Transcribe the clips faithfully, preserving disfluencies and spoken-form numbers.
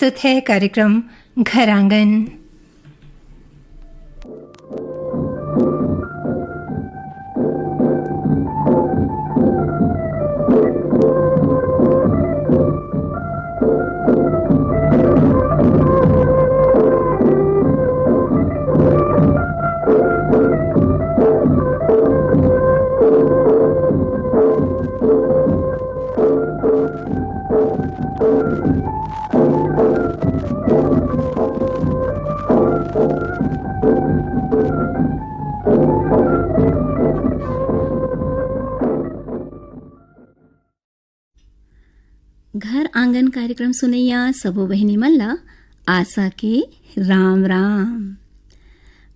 प्रस्तुत है कार्यक्रम घर आंगन। घर आंगन कार्यक्रम सुनैया सबो बहिनी मन ला आशा के राम राम।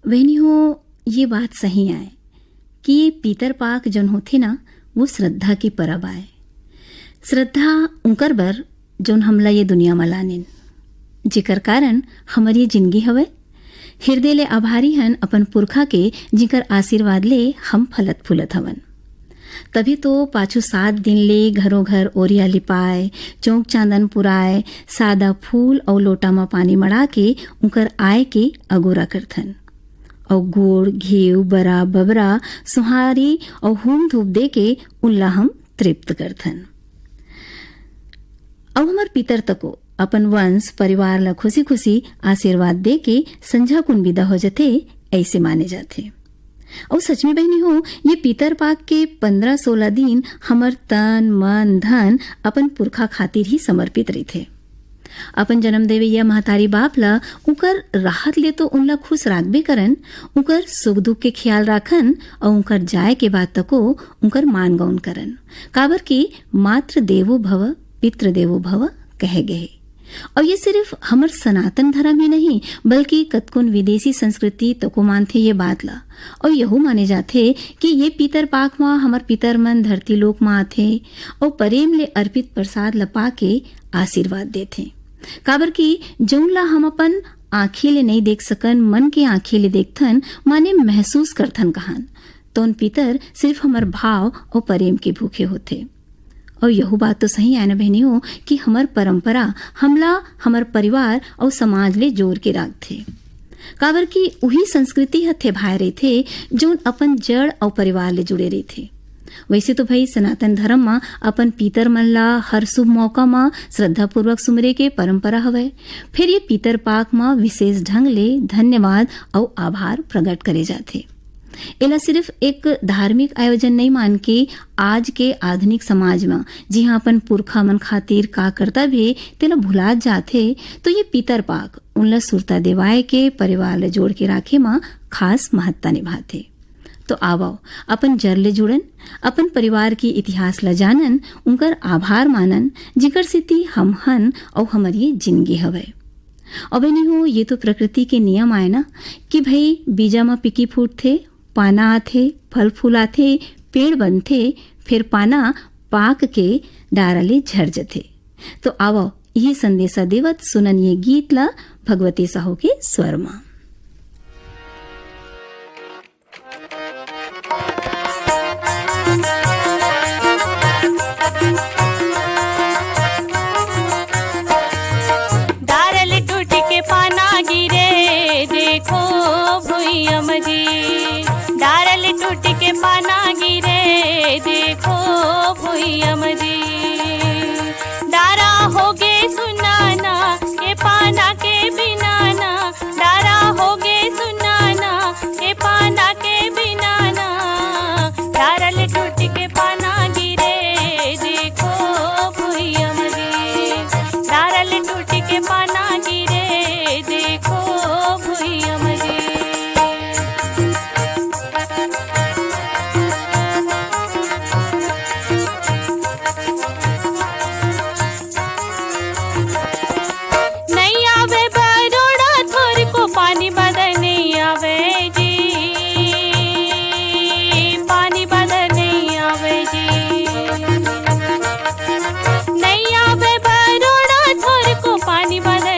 बहिनी हो, ये बात सही आय कि ये पीतर पाक जौन होथे ना, वो श्रद्धा के परब आय। श्रद्धा उंकर बर, जौन हमला ये दुनिया म लानिन, जेकर कारण हमर ये जिनगी हवय। हिरदे ले आभारी हन अपन पुरखा के, जिंकर आशीर्वाद ले हम फलत फूलत हवन। तभी तो पाछू सात दिन ले घरों घर ओरिया लिपाय, चौक चांदन पुराय, सादा फूल अउ लोटा म पानी मड़ा के उंकर आय के अगोरा करथन। अउ गुड़, घीव, बरा, बबरा, सुहारी अउ हूम धूप दे के उनला हम तृप्त करथन। अउ हमर पितर तको अपन वंश परिवार ल खुशी खुशी आशीर्वाद दे के संझा कुन विदा हो जथे, ऐसे माने जाथे। अउ सच में बहिनी हो, ये पितर पाक के पंद्रह सोलह दिन हमर तन मन धन अपन पुरखा खातिर ही समर्पित रहिथे। अपन जन्म देवैया महतारी बाप ल उकर राहत ले तो उनला खुश राखबे करन, उकर सुख दुख के ख्याल राखन अउ उकर जाय के बाद तको उकर मान गौन करन। काबर कि मातृ देवो भव, पितृ देवो भव कहे गए। और ये सिर्फ हमर सनातन धर्म ही नहीं, बल्कि कतकोन विदेशी संस्कृति तको मानथे ये बात ला। और यहू माने जाथे कि ये पितर पाख मा हमर पितर मन धरती लोक मा आथे और प्रेम ले अर्पित प्रसाद ल पा के आशीर्वाद देथे। काबर कि जौन ला हम अपन आँखी ले नहीं देख सकन, मन के आँखी ले देखथन, माने महसूस करथन कहान, तोन पितर सिर्फ हमर भाव और प्रेम के भूखे होथे। और यहू बात तो सही आय ना बहनी हो कि हमर परंपरा हमला हमर परिवार और समाज ले जोड़ के राखथे। काबर कि उही संस्कृति ह थेभाए रहिथे, जौन अपन जड़ और परिवार ले जुड़े रहिथे। वैसे तो भाई सनातन धर्म म अपन पीतर मन ला हर शुभ मौका म श्रद्धापूर्वक सुमरे के परंपरा हवय। फिर ये पीतर पाक म विशेष ढंग ले धन्यवाद और आभार प्रकट करे जाथे। एला सिर्फ एक धार्मिक आयोजन नइ मान के आज के आधुनिक समाज म जिहां अपन पुरखा मन खातिर का कर्तव्य हे, तेला भुलात जाथे, तो ये पितर पाक उनला सुरता देवाय के परिवार ल जोड़ के राखे म खास महत्ता निभाथे। तो आवव, अपन जर ले जुड़न, अपन परिवार के इतिहास ल जानन, उनकर आभार मानन, जिकर सेती हम हन अउ हमर ये जिनगी हवय। अबे नहीं हो, ये तो प्रकृति के नियम आय ना कि भाई बीजा म पिकी फूटथे, पाना आथे, फल फूल आथे, पेड़ बनथे, फिर पाना पाक के डारा ले झड़ जथे। तो आवव, यही संदेशा देवत सुनन ये गीत ला भगवती साहू के स्वर मा। डारल टूट के पाना गिरे, देखो भुइया मजी। डारल टूट के पाना गिरे, देखो भुइया मजी। डारा होगे सुनाना, ये पाना के बिनाना। डारा होगे सुनाना, ये पाना के बिनाना। डारल टूट के पाना गिरे, देखो भुइया मरी। डारल टूट के पाना गिरे, देखो भुइया मरी। नहीं आवे बरोड़ा थोर को पानी बदे नहीं आवे जी, पानी बदे नहीं आवे जी। नहीं आवे बरोड़ा थोर को पानी बदे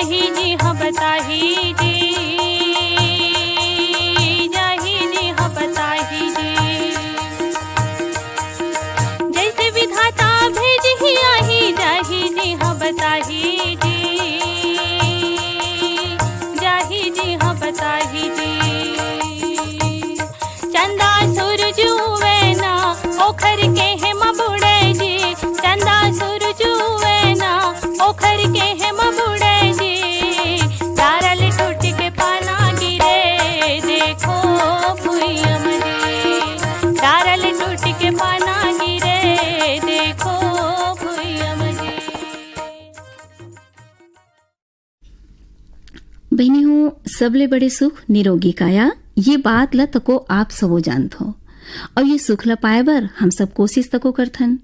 ही जी हाँ बताही जी, जाही जी हाँ बताही जी। जैसे विधाता भेजही आही, जाही जी हाँ बताही जी, जाही जी हाँ बताही जी। चंदा सूरज उवे ना, ओखर के हेम बुड़े जी। चंदा सूरज उवे ना, ओखर के हेम बुड़े जी। डारल टूट के पाना गिरे, देखो भुइया मा जी। डारल टूट के पाना गिरे, देखो भुइया मा जी। बहिनी हो, सबले बड़े सुख निरोगी काया, ये बात ल तको आप सबो जानत हो। अउ ये सुख ल पाए बर हम सब कोशिश तको करथन।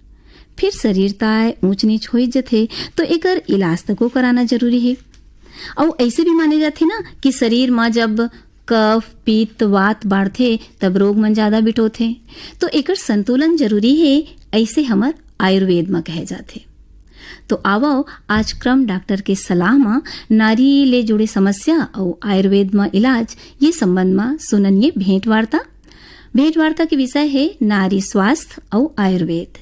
फिर शरीर ताय ऊंच नीच होई जथे, तो एकर इलाज तको कराना जरूरी हे। अउ ऐसे भी माने जाथे ना कि शरीर म जब कफ, पित्त, वात बाढ़थे, तब रोग मन ज्यादा बिटोथे। तो एकर संतुलन जरूरी हे, ऐसे हमर आयुर्वेद म कहे जाथे। तो आवव, आज क्रम डॉक्टर के सलाह म नारी ले जुड़े समस्या अउ आयुर्वेद म इलाज, ये संबंध म सुनन ये भेंट वार्ता। भेंट वार्ता के विषय हे नारी स्वास्थ्य अउ आयुर्वेद।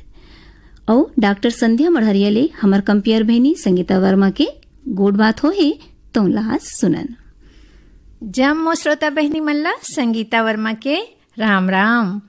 अउ डॉक्टर संध्या मढ़रिया ले हमर कंपियर बहिनी संगीता वर्मा के गोठ बात होहे, तउन ला आज सुनन। जम्मो श्रोता बहिनी मन ला संगीता वर्मा के राम राम।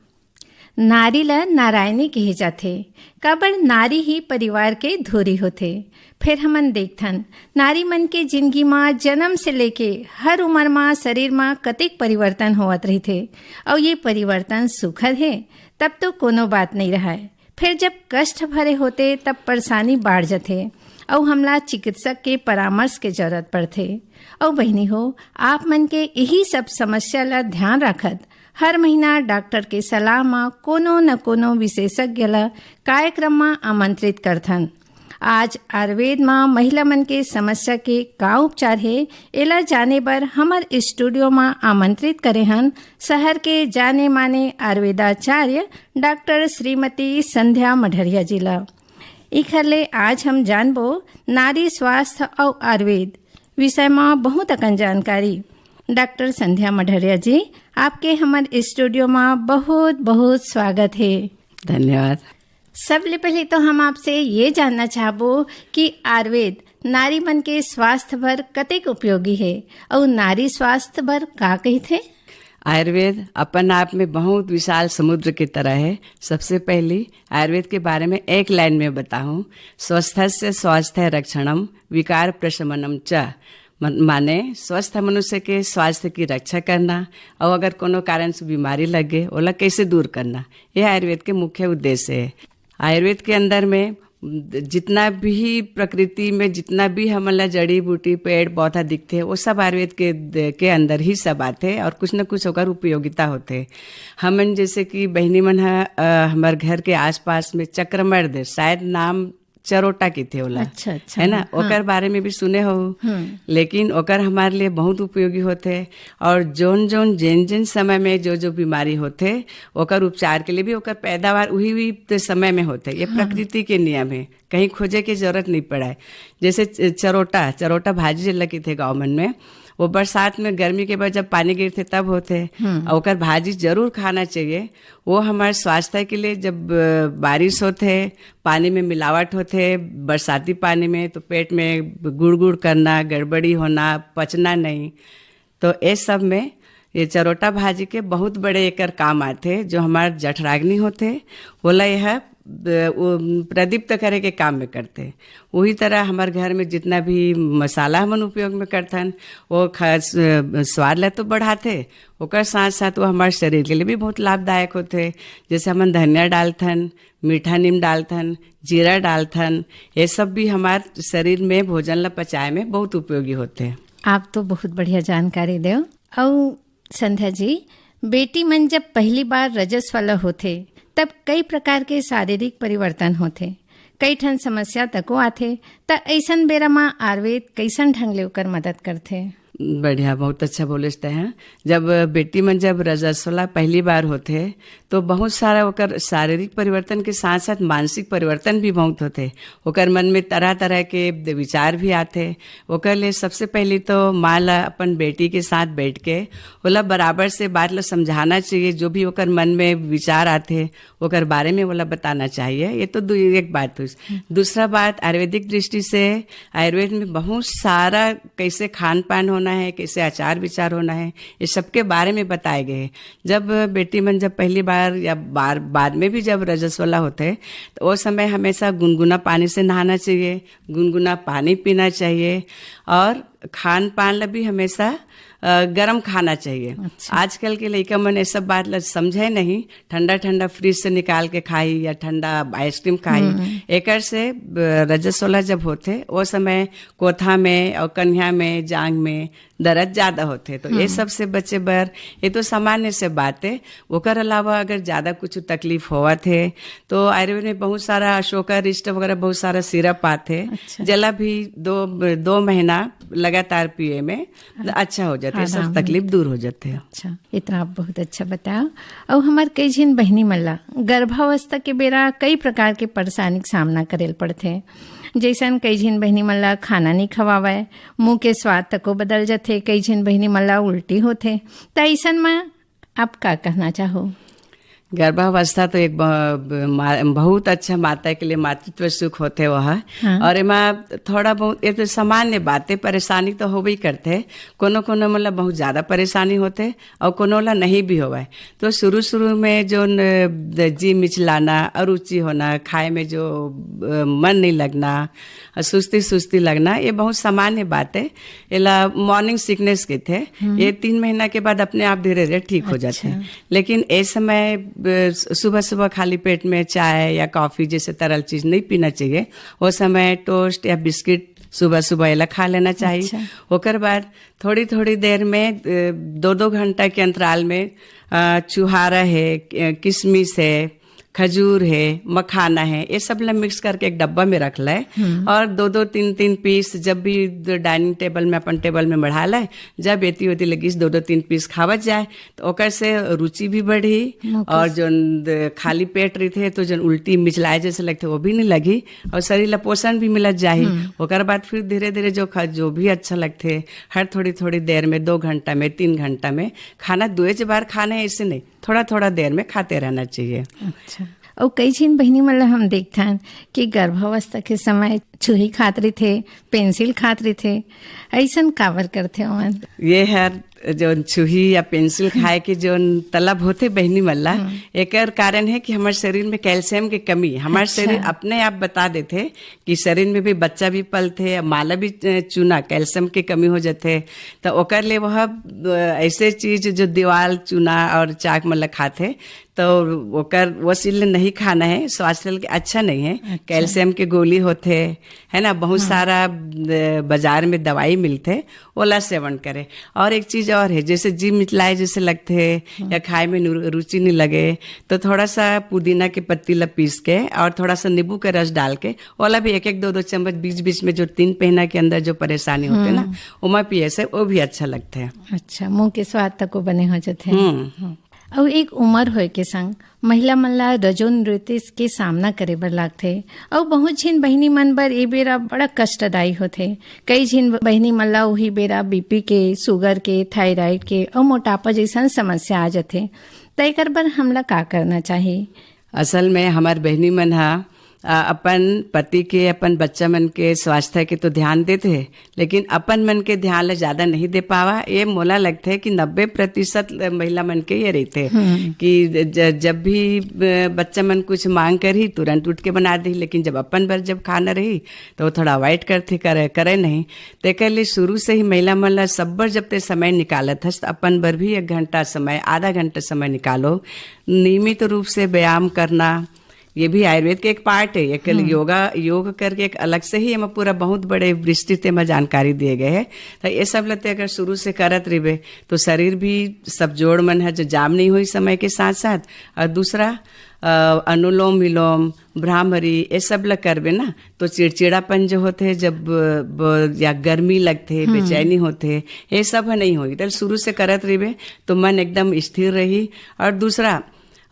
नारी ल नारायणी कहे जाथे, काबर नारी ही परिवार के धुरी होथे। फेर हमन देखथन, नारी मन के जिनगी म जन्म से लेके हर उमर म शरीर म कतेक परिवर्तन होवत रहिथे, अउ ये परिवर्तन सुखद हे, तब तो कोनो बात नइ रहय। फेर जब कष्ट भरे होथे, तब परेशानी बाढ़ जथे, अउ हमला चिकित्सक के परामर्श के जरूरत पड़थे। अउ बहिनी हो, आप मन के इही सब समस्या ल ध्यान राखत हर महीना डॉक्टर के सलाह म कोनो न कोनो विशेषज्ञ ल कार्यक्रम म आमंत्रित करथन। आज आयुर्वेद म महिला मन के समस्या के का उपचार हे, एला जाने बर हमर स्टूडियो म आमंत्रित करे हन शहर के जाने माने आयुर्वेदाचार्य डॉक्टर श्रीमती संध्या मढ़रिया जी ल। इखर ले आज हम जानबो नारी स्वास्थ्य अउ आयुर्वेद विषय म बहुत अकन जानकारी। डॉक्टर संध्या मढ़रिया जी, आपके हमर स्टूडियो म बहुत बहुत स्वागत हे। धन्यवाद। सबले पहले तो हम आपसे ये जानना चाहबो कि आयुर्वेद नारी मन के स्वास्थ्य बर कतेक उपयोगी हे अउ नारी स्वास्थ्य बर का कहिथे? आयुर्वेद अपन आप में बहुत विशाल समुद्र की तरह है। सबसे पहली आयुर्वेद के बारे में एक लाइन में बताऊं, स्वस्थस्य स्वास्थ्य रक्षणम विकार प्रशमनम च। मन-, माने स्वस्थ मनुष्य के स्वास्थ्य की रक्षा करना और अगर कोनो कारण से बीमारी लगे, ओला कैसे दूर करना, यह आयुर्वेद के मुख्य उद्देश्य है। आयुर्वेद के अंदर में जितना भी प्रकृति में जितना भी हमन ला जड़ी बूटी, पेड़ पौधा दिखथे, वो सब आयुर्वेद के, के अंदर ही सब आथे और कुछ न कुछ ओकर उपयोगिता होथे। हमन जैसे कि बहिनी मन ह, अ, हमर घर के आसपास में चक्रमर्द, शायद नाम चरोटा किथे ओला, अच्छा, अच्छा, है ना? हाँ। ओकर बारे में भी सुने हो, हम्म। लेकिन ओकर हमारे लिए बहुत उपयोगी होथे। और जोन जोन, जिन जिन समय में जो जो बीमारी होथे, ओकर उपचार के लिए भी ओकर पैदावार उही उही तो समय में होथे। ये हाँ। प्रकृति के नियम है, कहीं खोजे के जरूरत नहीं पड़े। जैसे च-, चरोटा, चरोटा भाजी जेला किथे गाँव मन में, वो बरसात में, गर्मी के बाद जब पानी गिरथे तब होथे। हम्म। और ओकर भाजी जरूर खाना चाहिए। वो हमारे स्वास्थ्य के लिए, जब, अ, बारिश होथे, पानी में मिलावट होथे, बरसाती पानी में, तो पेट में गुड़गुड़ करना, गड़बड़ी होना, पचना नहीं, तो ये सब में ये चरोटा भाजी के बहुत बड़े एकर काम आथे। जो हमार जठराग्नि होथे, ओला यह ब-, वो प्रदीप्त करे के काम में करथे। वही तरह हमार घर में जितना भी मसाला हमन उपयोग में करथन, वो ख-, स-, स्वाद ला तो बढ़ाथे, ओकर साथ साथ वो हमार शरीर के लिए भी बहुत लाभदायक होथे। जैसे हमन धनिया डालथन, मीठा नीम डालथन, जीरा डालथन, ये सब भी हमार शरीर में भोजन ला पचाए में बहुत उपयोगी होथे। आप तो बहुत बढ़िया जानकारी देव। अउ संध्या जी, बेटी मन जब पहली बार रजस्वला होथे, तब कई प्रकार के शारीरिक परिवर्तन होथे, कई ठन समस्या तको आथे, त अइसन बेरा म आयुर्वेद कइसन ढंग ले ओकर मदद करथे? बढ़िया, बहुत अच्छा बोले हैं। जब बेटी मन जब रजस्वला पहली बार होथे, तो बहुत सारा ओकर शारीरिक परिवर्तन के साथ साथ मानसिक परिवर्तन भी बहुत होथे। ओकर मन में तरह तरह के विचार भी आथे। ओकर ले सबसे पहली तो माँ ला अपन बेटी के साथ बैठ के ओला बराबर से बात ला समझाना चाहिए। जो भी ओकर मन में विचार आथे, ओकर बारे में ओला बताना चाहिए। ये तो दू एक बात हुई। दूसरा बात, आयुर्वेदिक दृष्टि से आयुर्वेद में बहुत सारा कैसे खान पान होना है, कैसे आचार विचार होना है, ये सबके बारे में बताए गए हैं। जब बेटी मन जब पहली बार या बार बाद में भी जब रजस्वला होथे, तो वो समय हमेशा गुनगुना पानी से नहाना चाहिए, गुनगुना पानी पीना चाहिए और खान पान ला भी हमेशा अ, गरम खाना चाहिए। अच्छा। आजकल के लइका मन ये सब बात ला समझे नहीं, ठंडा ठंडा फ्रिज से निकाल के खाई या ठंडा आइसक्रीम खाई। एकर से अ, रजस्वला जब होथे, वो समय कोथा में और कन्हिया में, जांग में दर्द ज्यादा होथे। तो ये सब से बचे बर, ये तो सामान्य से बात है। ओकर अलावा अगर ज्यादा कुछ तकलीफ होवत है, तो आयुर्वेद में बहुत सारा अशोका रिष्ट वगैरह बहुत सारा सिरप आथे, अच्छा। जेला भी दो दो महीना लगातार पिए में अच्छा हो जाथे, सब आराम तकलीफ होथे। दूर हो जाथे। अच्छा, ये तो आप बहुत अच्छा बताओ। अउ हमार कई झिन बहिनी मन ला गर्भावस्था के बेरा कई प्रकार के परेशानी के सामना करे ल पड़थे। जैसन कई झिन बहिनी मन ला खाना नहीं खवावय, मुंह के स्वाद तको बदल जथे, कई झिन बहिनी मन ला उल्टी होथे। त अइसन म आप का कहना चाहो? गर्भावस्था तो एक ब-, ब-, मा-, बहुत अच्छा माता के लिए मातृत्व सुख होथे वह। हाँ। और एमा थोड़ा बहुत, ये तो सामान्य बात है, परेशानी तो होबे ही करथे। कोनो कोनो मतलब बहुत ज्यादा परेशानी होथे और कोनो ला नहीं भी होवय। तो शुरू शुरू में जो न, जी मिचलाना, अरुचि होना, खाए में जो अ, मन नहीं लगना, सुस्ती सुस्ती लगना, ये बहुत सामान्य बात है। एला मॉर्निंग सिकनेस कथे। ये तीन महीना के बाद अपने आप धीरे धीरे ठीक हो जाथे। लेकिन ए समय सुबह सुबह खाली पेट में चाय या कॉफी जैसे तरल चीज नहीं पीना चाहिए। वो समय टोस्ट या बिस्किट सुबह सुबह एला खा लेना चाहिए। अच्छा। ओकर बाद थोड़ी थोड़ी देर में अ, दो दो घंटा के अंतराल में अ, चुहारा है, अ, किशमिश है, खजूर है, मखाना है, ये सब ला मिक्स करके एक डब्बा में रख ले। और दो दो तीन तीन पीस जब भी डाइनिंग टेबल में, अपन टेबल में बढ़ा ले, जब एती ओती लगिस दो दो तीन पीस खावत जाए, तो ओकर से रुचि भी बढ़ी। और जो खाली पेट रहिथे तो जो उल्टी मिचलाए जैसे लगथे वो भी नहीं लगी और शरीर ला पोषण भी मिलत जाही। ओकर बाद फिर धीरे धीरे जो खा, जो भी अच्छा लगथे, हर थोड़ी थोड़ी देर में, दो घंटा में, तीन घंटा में खाना दुए बार खाना है, ऐसे नहीं, थोड़ा थोड़ा देर में खाते रहना चाहिए। अच्छा। अउ कई झिन बहिनी मन ला हम देखथन कि गर्भावस्था के समय छुही खात रहिथे, पेंसिल खात रहिथे, अइसन काबर करथे ओमन? ये हर जो छुही या पेंसिल खाए के जो तलब होथे बहिनी मन ला, एकर कारण है कि हमारे शरीर में कैल्शियम के कमी, हमारे शरीर अपने आप बता देथे कि शरीर में भी बच्चा भी पलथे, माला भी चूना कैल्शियम के कमी हो जाथे, तो ओकर ले वह अ, ऐसे चीज जो दीवाल चूना और चाक मन ला खाथे, तो ओकर वो चीज ले नहीं खाना है, स्वास्थ्य के अच्छा नहीं है। अच्छा। कैल्शियम के गोली होथे, है ना, बहुत सारा अ, बाजार में दवाई मिलथे, ओला सेवन करे। और एक चीज और है, जैसे जी मिचलाए जैसे लगथे या खाए में नु-, रुचि नहीं लगे, तो थोड़ा सा पुदीना के पत्ती ला पीस के और थोड़ा सा नींबू का रस डाल के ओला भी एक एक दो दो चम्मच बीच बीच में, जो तीन महीना के अंदर जो परेशानी होथे ना, ओमा पिए से वो भी अच्छा लगथे। अच्छा, मुंह के स्वाद तको बने हो जाथे। हम्म। अउ एक उमर होए के संग महिला मन ला रजो नृत्य के सामना करे बर लागथे। अउ बहुत झिन बहिनी मन बर ए बेरा बड़ा कष्टदायी होथे। कई झिन बहिनी मन ला उही बेरा बीपी के, शुगर के, थायराइड के अउ मोटापा जैसन समस्या आ जाथे। त एकर बर हमला का करना चाही? असल में हमार बहिनी मन हा अ, अपन पति के, अपन बच्चा मन के स्वास्थ्य के तो ध्यान देथे, लेकिन अपन मन के ध्यान ला ज्यादा नहीं दे पावा। ये मोला लगथे कि नब्बे प्रतिशत महिला मन के ये रहिथे कि ज-, जब भी अ, बच्चा मन कुछ मांग करही, तुरंत उठ के बना देही, लेकिन जब अपन बर जब खाना रही, तो वो थोड़ा अवॉइड करथे, करे, करे नहीं। तेकर लिए शुरू से ही महिला मन ला सब बर जब ते समय निकालत हस, तो अपन बर भी एक घंटा समय, आधा घंटा समय निकालो। नियमित रूप से व्यायाम करना, ये भी आयुर्वेद के एक पार्ट है। एक योगा, योग करके एक अलग से ही एमा पूरा बहुत बड़े विस्तृत एमा जानकारी दिए गए हैं। तो ये सब लते अगर शुरू से करत रहिबे, तो शरीर भी सब जोड़ मन है जो जाम नहीं हुई समय के साथ साथ। और दूसरा, अ, अनुलोम विलोम, भ्रामरी, ये सब ला करबे ना, तो चिड़चिड़ापन जो होथे, जब ब-, या गर्मी लगथे, हम्म। बेचैनी होथे, ये सब ह नहीं होही। तो शुरू से करत रहिबे, तो मन एकदम स्थिर रही। और दूसरा,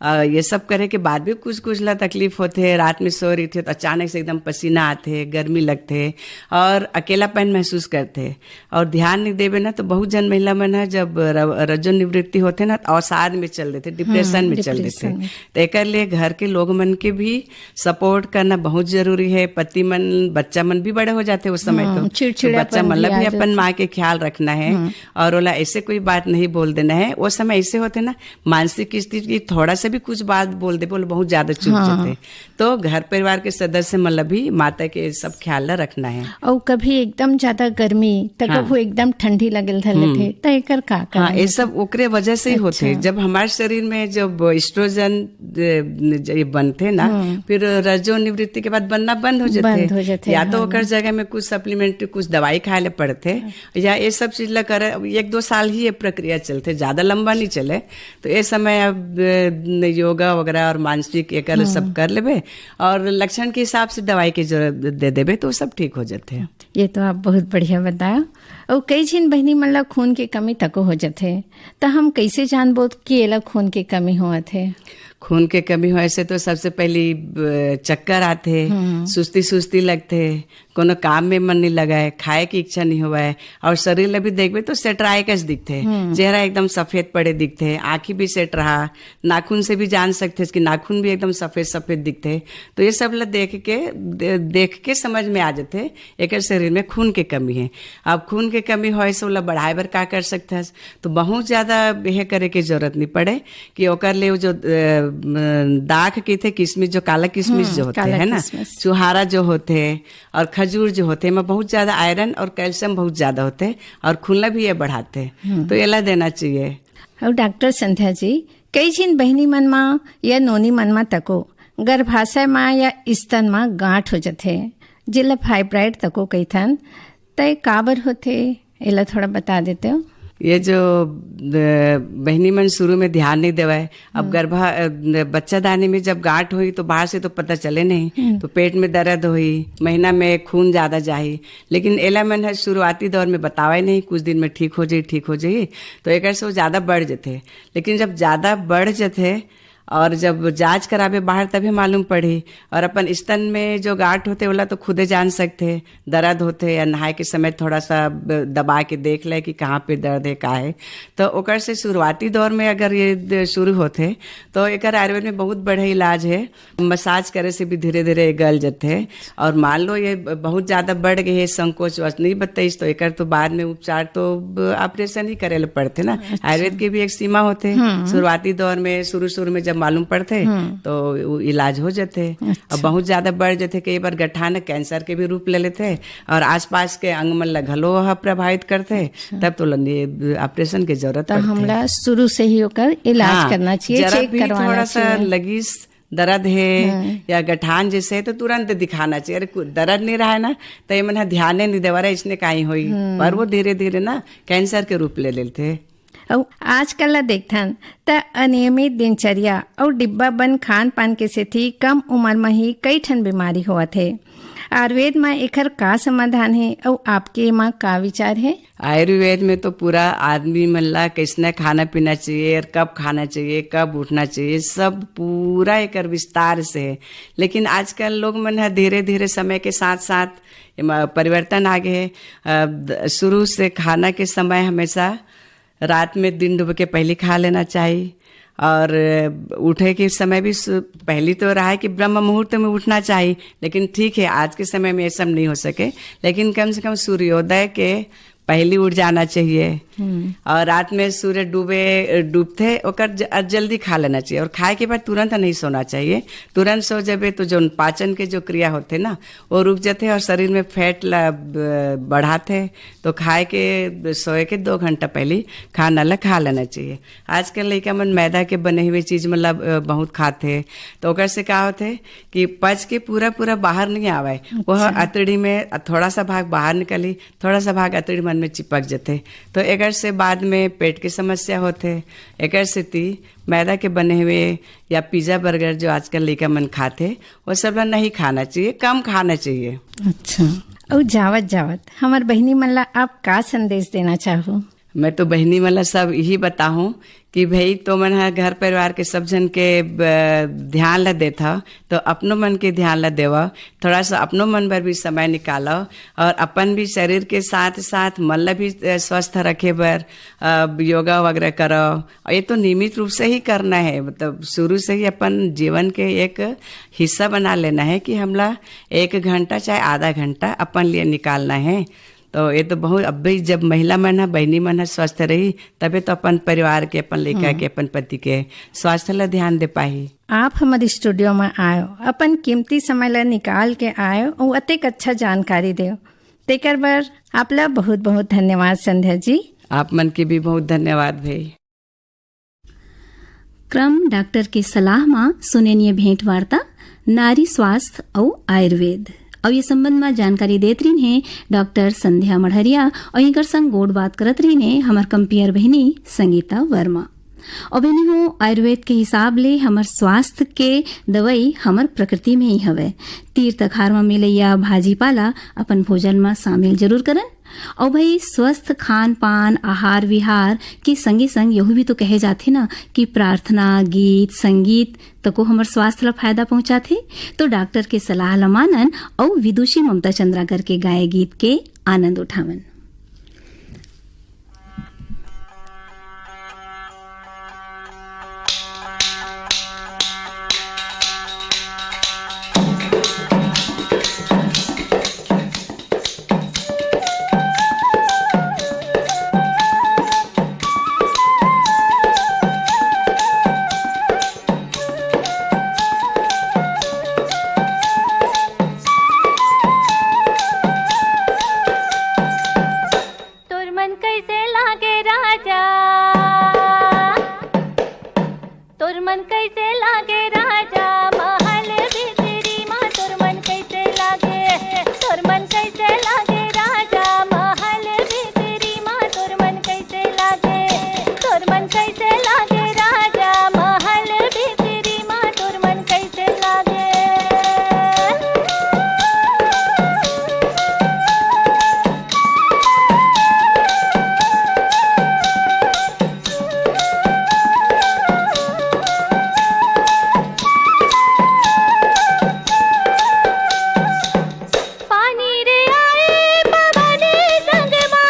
अ, ये सब करे के बाद भी कुछ कुछ ला तकलीफ होथे, रात में सो रहिथे, तो अचानक से एकदम पसीना आथे, गर्मी लगथे और अकेलापन महसूस करथे। और ध्यान नहीं देबे ना, तो बहुत जन महिला मन ह जब र-, रजो निवृत्ति होथे ना, तो अवसाद में चल देथे, डिप्रेशन हम्म, में चल डिप्रेशन देथे। में। तो एकर लिए घर के लोग मन के भी सपोर्ट करना बहुत जरूरी है। पति मन, बच्चा मन भी बड़े हो जाथे उस समय, हम्म, तो, तो चिड़चिड़ापन बच्चा मन ला भी भी आ अपन जाथे। माँ के ख्याल रखना है। हम्म। और ओला ऐसे कोई बात नहीं बोल देना है। वो समय ऐसे होथे ना, मानसिक स्थिति थोड़ा सा भी कुछ बात बोल दे, बोले बहुत ज्यादा चुप हाँ। जाथे। तो घर परिवार के सदस्य मन ला भी माता के सब ख्याल ला रखना है। और कभी एकदम ज्यादा गर्मी, तो हाँ। कभू एकदम ठंडी लगल धर हम्म। लेथे, तो एकर का हाँ, कारण ये होथे? सब ओकरे वजह से ही होथे। अच्छा। जब हमारे शरीर में जब एस्ट्रोजन, ए, ज-, ये बनथे ना, हम्म। फिर रजो निवृत्ति के बाद बनना बंद हो जाथे। बंद हो जाथे, या तो हाँ। ओकर जगह में कुछ सप्लीमेंट्री, कुछ दवाई खाए ले पड़थे, हाँ। या ये सब चीज ला करे, एक दो साल ही ये प्रक्रिया चलथे, ज्यादा लंबा नहीं चले। तो ये समय अब, ए, योगा वगैरह और मानसिक एकर हम्म। सब कर लेबे और लक्षण के हिसाब से दवाई के जरूरत दे देबे, तो सब ठीक हो जाथे। ये तो आप बहुत बढ़िया बताया। और कई झिन बहिनी मन ला खून के कमी तको हो जाथे, त हम कैसे जानबो कि एला खून के कमी होवत हे? खून के कमी होए से तो सबसे पहली, अ, चक्कर आथे, हम्म। सुस्ती सुस्ती लगथे, कोनो काम में मन नहीं लगाए, खाए की इच्छा नहीं होवाए, और शरीर ला भी देखबे तो सेटराए कस दिखथे, हम्म। चेहरा एकदम सफेद पड़े दिखथे, आँखी भी सेट रहा, नाखून से भी जान सकथे कि नाखून भी एकदम सफेद सफेद दिखथे। तो ये सब ला देख के, दे-, देख के समझ में आ जाथे एकर शरीर में खून के कमी है। अब खून के कमी होए से ओला बढ़ाए बर का कर सकथस? तो बहुत ज्यादा यह करे के जरूरत नहीं पड़े कि ओकर ले वो जो, अ, म, दाख कहिथे किशमिश, जो काला किशमिश हम्म, जो होथे, काला है ना, किशमिश। चुहारा जो होथे और खजूर जो होथे, एमा बहुत ज्यादा आयरन और कैल्शियम बहुत ज्यादा होथे और खून ला भी ये बढ़ाथे। हम्म। तो एला देना चाहिए। और डॉक्टर संध्या जी, कई झिन बहिनी मन मा या नोनी मन मा तको गर्भाशय मा या स्तन मा गांठ हो जथे, जेला फाइब्राइड तको कहिथन, तय काबर होथे, एला थोड़ा बता देते हो? ये जो, अ, बहिनी मन शुरू में ध्यान नहीं देवाए, अब हम्म। गर्भा-, अ, बच्चादानी में जब गांठ होई तो बाहर से तो पता चले नहीं, हम्म। तो पेट में दर्द होई, महीना में खून ज्यादा जाही, लेकिन एला मन ह शुरुआती दौर में बतावे नहीं, कुछ दिन में ठीक हो जाई, ठीक हो जाई, तो एकर से वो ज्यादा बढ़ जथे। लेकिन जब ज्यादा बढ़ जथे और जब जांच कराबे बाहर तभे मालूम पड़ही। और अपन स्तन में जो गांठ होथे ओला तो खुदे जान सकथे, दर्द होथे या नहाए के समय थोड़ा सा ब-, दबा के देख ले कि कहाँ पे दर्द है, का है। तो ओकर से शुरुआती दौर में अगर ये द-, शुरू होथे तो एकर आयुर्वेद में बहुत बड़े इलाज है। मसाज करे से भी धीरे धीरे गल जथे। और मान लो ये ब-, बहुत ज्यादा बढ़ गए है, संकोच वश नहीं बताइस, तो एकर तो बाद में उपचार तो ब-, ऑपरेशन ही करे ले पड़थे ना। अच्छा। आयुर्वेद के भी एक सीमा होथे। हम्म। शुरुआती दौर में, शुरू शुरू में जब मालूम पड़थे, हम्म। तो वो इलाज हो जथे। अच्छा। अब बहुत ज्यादा बढ़ जथे, कई बार गठान कैंसर के भी रूप ले लेथे और आसपास के अंग मन ला घलो ह प्रभावित करथे, अच्छा। तब तो लंदी ऑपरेशन के जरूरत तो पड़थे। हमला शुरू से ही ओकर इलाज हाँ, करना चाहिए, जरा चेक भी करवाना थोड़ा सा चाहिए। लगिस दर्द है हम्म। या गठान जैसे है, तो तुरंत दिखाना चाहिए। अरे, कु-, दर्द नहीं रहा है ना, तो ये मन ह ध्यान नहीं देवा रहे, इसने काई होई। हम्म। पर वो धीरे धीरे ना कैंसर के रूप ले लेते। अउ आजकल ला देखथन, त अनियमित दिनचर्या अउ डिब्बाबंद खान पान के सेती कम उम्र म ही कई ठन बीमारी होवत हे। आयुर्वेद म एखर का समाधान हे अउ आपके एमा का विचार हे? आयुर्वेद में तो पूरा आदमी मन ला कैसने खाना पीना चाहिए और कब खाना चाहिए, कब उठना चाहिए, सब पूरा एकर विस्तार से है। लेकिन आजकल लोग मन ह धीरे-धीरे समय के साथ-साथ एमा परिवर्तन आ गए है। अ, द-, शुरू से खाना के समय हमेशा रात में दिन डूबे के पहले खा लेना चाहिए और उठे के समय भी सु-, पहली तो रहा है कि ब्रह्म मुहूर्त में उठना चाहिए, लेकिन ठीक है, आज के समय में ये सब नहीं हो सके, लेकिन कम से कम सूर्योदय के पहली उठ जाना चाहिए। हम्म। और रात में सूर्य डूबे, डूबते ओकर ज-, जल्दी खा लेना चाहिए और खाए के बाद तुरंत नहीं सोना चाहिए। तुरंत सो जबे तो जो पाचन के जो क्रिया होते ना, वो रुक जाते और शरीर में फैट ला, ब-, बढ़ाते, तो खाए के, सोए के दो घंटा पहले खाना ला खा लेना चाहिए। आजकल लइका मन मैदा के बने हुए चीज मतलब, अ, बहुत खाते, तो ओकर से का होते कि पच के पूरा पूरा बाहर नहीं आवे, वह अच्छा। अतड़ी में थोड़ा सा भाग बाहर निकली, थोड़ा सा भाग अतड़ी में में चिपक जथे। तो एकर से बाद में पेट के समस्या होथे। एकर सेती मैदा के बने हुए या पिज्जा बर्गर जो आजकल लइका मन खाथे, वो सब ला नहीं खाना चाहिए, कम खाना चाहिए। अच्छा, अउ जावत जावत हमर बहिनी मन ला आप का संदेश देना चाहो? मैं तो बहिनी मन ला सब यही बताहूँ कि भाई, तो मन ह घर परिवार के सब झन के ब-, ध्यान ला देथा, तो अपनो मन के ध्यान ला देवा। थोड़ा सा अपनो मन बर भी समय निकालो और अपन भी शरीर के साथ साथ मन ला भी, अ, स्वस्थ रखे बर, अ, योगा वगैरह करो। और ये तो नियमित रूप से ही करना है, मतलब शुरू से ही अपन जीवन के एक हिस्सा बना लेना है कि हमला एक घंटा चाहे आधा घंटा अपन लिए निकालना है। तो ये तो बहुत, अब भी जब महिला मन ह, बहिनी मन ह स्वस्थ रही, तबे तो अपन परिवार के, अपन लइका के, अपन पति के स्वास्थ्य ला ध्यान दे पाही। आप हमर स्टूडियो में आयो, अपन कीमती समय ला निकाल के आयो अउ अतेक अच्छा जानकारी देव, तेकर बर आप ला बहुत बहुत धन्यवाद संध्या जी। आप मन के भी बहुत धन्यवाद भाई। क्रम डॉक्टर के सलाह मा सुनेन ये भेंट वार्ता नारी स्वास्थ्य अउ आयुर्वेद। अउ ये संबंध मा जानकारी देत रहिन हे डॉक्टर संध्या मढ़रिया अउ एकर संग गोठ बात करत रहिन हे हमर कंपियर बहिनी संगीता वर्मा। अउ बहिनी हो, आयुर्वेद के हिसाब ले हमर स्वास्थ्य के दवाई हमर प्रकृति में ही हवय। तीर तखार मा मिलइया भाजी पाला अपन भोजन मा शामिल जरूर करन। अउ भाई, स्वस्थ खान पान, आहार विहार के संगे संग यहू भी तो कहे जाथे ना कि प्रार्थना, गीत, संगीत तको हमर स्वास्थ्य ला फायदा पहुंचाथे। तो डॉक्टर के सलाह ला मानन अउ विदुषी ममता चंद्राकर के गाए गीत के आनंद उठावन। तोर मन कैसे लागे राजा? तोर मन कैसे लागे राजा? महल भीतरी मा तोर मन कैसे लागे? तोर मन कैसे लागे राजा? महल भीतरी मा तोर मन कैसे लागे? तोर मन कैसे लागे राजा? महल भीतरी मा तोर मन कैसे लागे? पानी रे आए पवन संग मा।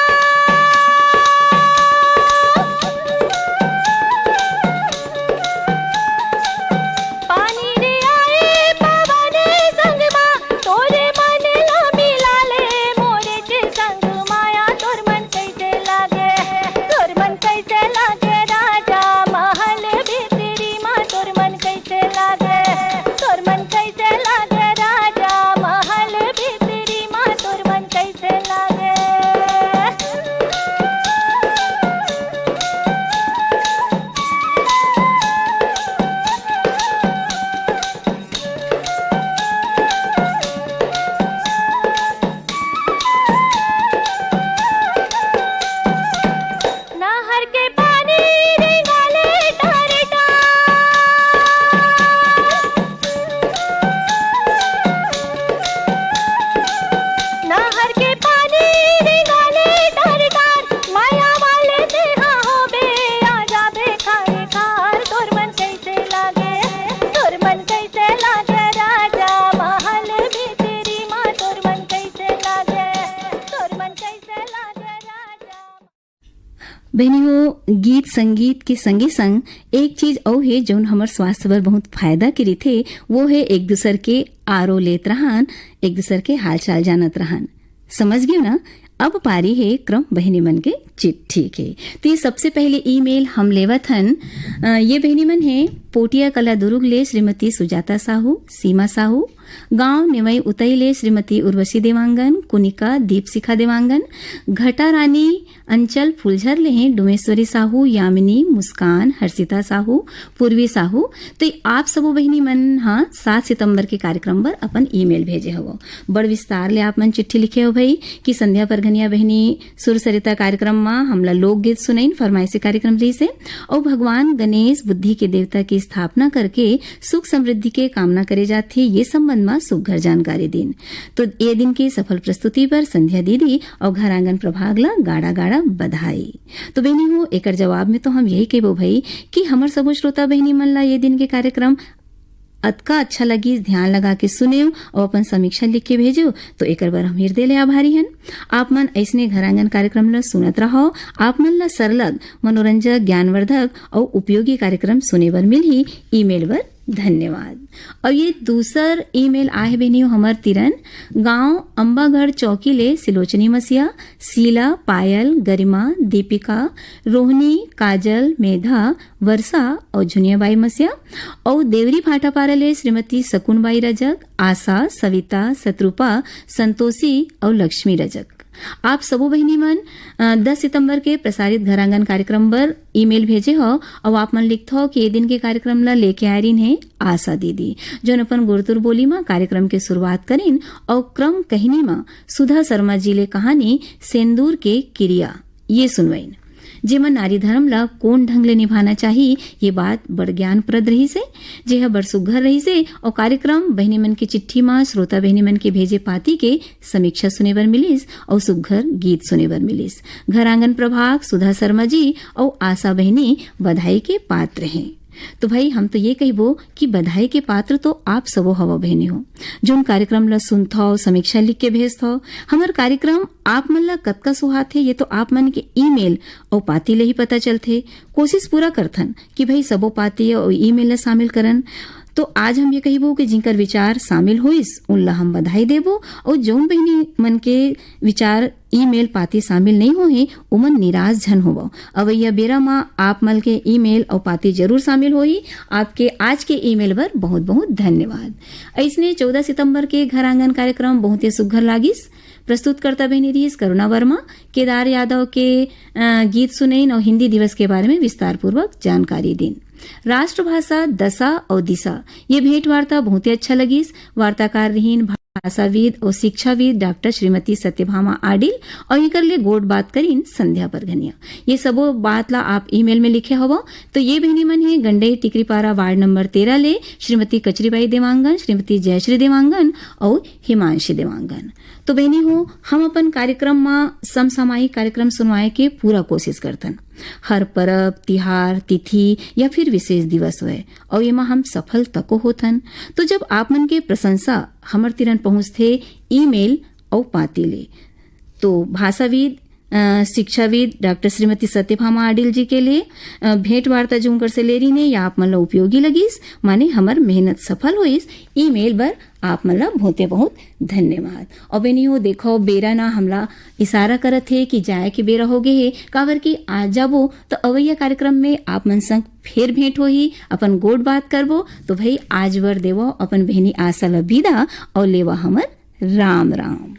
पानी रे आए पवन संग मा, तोरे मन ला मिला ले मोरे के संग माया। तोर मन कैसे लागे, तोर मन कैसे लागे राजा? महल भीतरी मा तोर मन कैसे लागे? तोर मन कैसे लागे राजा? महल भीतरी मा तोर मन कैसे लागे? नहर के पानी रेंगाले टार टार। नहर के पानी रेंगाले टार टार। माया वाले तेहा होबे, आ जाबे खाए खार। तोर मन कैसे लागे, तोर मन कैसे लागे राजा? महल भीतरी मा तोर मन कैसे लागे, तोर मन कैसे लागे राजा? बहिनी हो, गीत संगीत के संगे संग एक चीज अउ हे, जौन हमर स्वास्थ्य बर बहुत फायदा के रहिथे, वो हे एक दूसर के आरो लेत रहन, एक दूसर के हालचाल जानत रहन। समझ गेव ना? अब पारी हे क्रम बहिनी मन के चिट्ठी के। तो ये सबसे पहले ईमेल हम लेवत हन। अ, ये बहिनी मन हे पोटिया कला दुरुग ले श्रीमती सुजाता साहू, सीमा साहू, गांव नेवई उतई ले श्रीमती उर्वशी देवांगन, कुनिका दीपशिखा देवांगन, घटा रानी अंचल फुलझर ले हैं डुमेश्वरी साहू, यामिनी, मुस्कान, हर्षिता साहू, पूर्वी साहू। तो आप सबो बहिनी मन ह सात सितंबर के कार्यक्रम बर अपन ईमेल भेजे हवो। बड़ विस्तार ले आप मन चिट्ठी लिखे हो भई कि संध्या परघनिया बहिनी सुर सरिता कार्यक्रम म हमला लोकगीत सुनइन, फरमाइशी कार्यक्रम रहिसे, अउ भगवान गणेश बुद्धि के देवता की स्थापना करके सुख समृद्धि के कामना करे जाथे, ये संबंध म सुघर जानकारी दिन। तो ये दिन के सफल प्रस्तुति बर संध्या दीदी अउ घर आंगन प्रभाग ला गाड़ा गाड़ा बधाई। तो बहिनी हो, एकर जवाब में तो हम यही कहिबो भई कि हमर सबो श्रोता बहिनी मन ला ये दिन के कार्यक्रम अतका अच्छा लगिस, ध्यान लगा के सुनेव अउ अपन समीक्षा लिख के भेजेव, तो एकर बर हम हृदय ले आभारी हन। आप मन अइसने घर आंगन कार्यक्रम ला सुनत रहव। आप मन ला सरलग, मनोरंजक, ज्ञानवर्धक अउ उपयोगी कार्यक्रम सुने बर मिलही। ईमेल बर धन्यवाद। अउ ये दूसर ईमेल आए हे बहिनी हो हमर तिरन, गांव अम्बागढ़ चौकी ले सिलोचनी मसिया, शीला, पायल, गरिमा, दीपिका, रोहनी, काजल, मेधा, वर्षा अउ झुनियाबाई मसिया, अउ देवरी भाटापारा ले श्रीमती सकुनबाई रजक, आशा, सविता, सतरूपा, संतोषी अउ लक्ष्मी रजक। आप सबो बहिनी मन, अ, दस सितंबर के प्रसारित घर आंगन कार्यक्रम बर ईमेल भेजे हो, अउ आप मन लिखत हो कि ये दिन के कार्यक्रम ला लेके आए रहिन हे आशा दीदी, जोन अपन गुरतुर बोली म कार्यक्रम के शुरुआत करिन, अउ क्रम कहिनी म सुधा शर्मा जी ले कहानी सेंदूर के किरिया ये सुनवाइन, जेमा नारी धर्म ला कोन ढंग ले निभाना चाही, ये बात बड़ ज्ञानप्रद रहिसे, जेह बड़ सुघर रहिसे। अउ कार्यक्रम बहिनी मन के चिट्ठी म श्रोता बहिनी मन के भेजे पाती के समीक्षा सुने बर मिलिस अउ सुघर गीत सुने बर मिलिस। घर आंगन प्रभाग, सुधा शर्मा जी अउ आशा बहिनी बधाई के पात्र हे। तो भाई, हम तो ये कहिबो कि बधाई के पात्र तो आप सबो हवो बहिनी हो, जोन कार्यक्रम ला सुनथव, समीक्षा लिख के भेजथव। हमर कार्यक्रम आप मन ला कतका सुहात हे, ये तो आप मन के ईमेल अउ पाती ले ही पता चलथे। कोशिश पूरा करथन कि भाई सबो पाती अउ ईमेल ला शामिल करन। तो आज हम ये कहिबो कि जिनकर विचार शामिल होइस, उन ला हम बधाई देबो, अउ जोन बहिनी मन के विचार ईमेल पाती शामिल नहीं होहे, उमन निराश झन होवव। अवइया बेरा म आप मन के ईमेल अउ पाती जरूर शामिल होही। आपके आज के ईमेल बर बहुत बहुत धन्यवाद। अइसने चौदह सितंबर के घर आंगन कार्यक्रम बहुते सुघर लागिस। प्रस्तुतकर्ता बहिनी रहिस करुणा वर्मा। केदार यादव के, अ, गीत सुनइन अउ हिंदी दिवस के बारे में विस्तारपूर्वक जानकारी दिन। राष्ट्रभाषा दशा अउ दिशा, ये भेंट वार्ता बहुते अच्छा लगिस। वार्ताकार रहिन भाषाविद अउ शिक्षाविद डॉक्टर श्रीमती सत्यभामा आडिल, अउ एकर ले गोठ बात करिन संध्या परघनिया। ये सबो बात ला आप ईमेल में लिखे हवव। तो ये बहिनी मन हे गंडई टिकरीपारा वार्ड नंबर तेरह ले श्रीमती कचरीबाई देवांगन, श्रीमती जयश्री देवांगन अउ हिमांशी देवांगन। तो बहिनी हो, हम अपन कार्यक्रम म समसामयिक कार्यक्रम सुनवाए के पूरा कोशिश करथन। हर परब, तिहार, तिथि या फिर विशेष दिवस होय, अउ एमा हम सफल तको होथन। तो जब आप मन के प्रशंसा हमर तिरन पहुंचथे ईमेल अउ पाती ले, तो भाषाविद, अ, शिक्षाविद डॉक्टर श्रीमती सत्यभामा आडिल जी के लिए, अ, भेंट वार्ता जो उनकर से ले रहिन हे, या आप मन ला उपयोगी लगिस, माने हमर मेहनत सफल होइस, ईमेल बर आप मन ला बहुते बहुत धन्यवाद। अउ बहिनी हो, देखो, बेरा ना हमला इशारा करत हे कि जाए के बेरा हो गे हे, काबर कि आज जाबो तो अवइया कार्यक्रम में आप मन संग फेर भेंट होही, अपन गोठ बात करबो। तो भाई, आज बर देवो अपन बहिनी आशा ला विदा अउ लेवा हमर राम राम।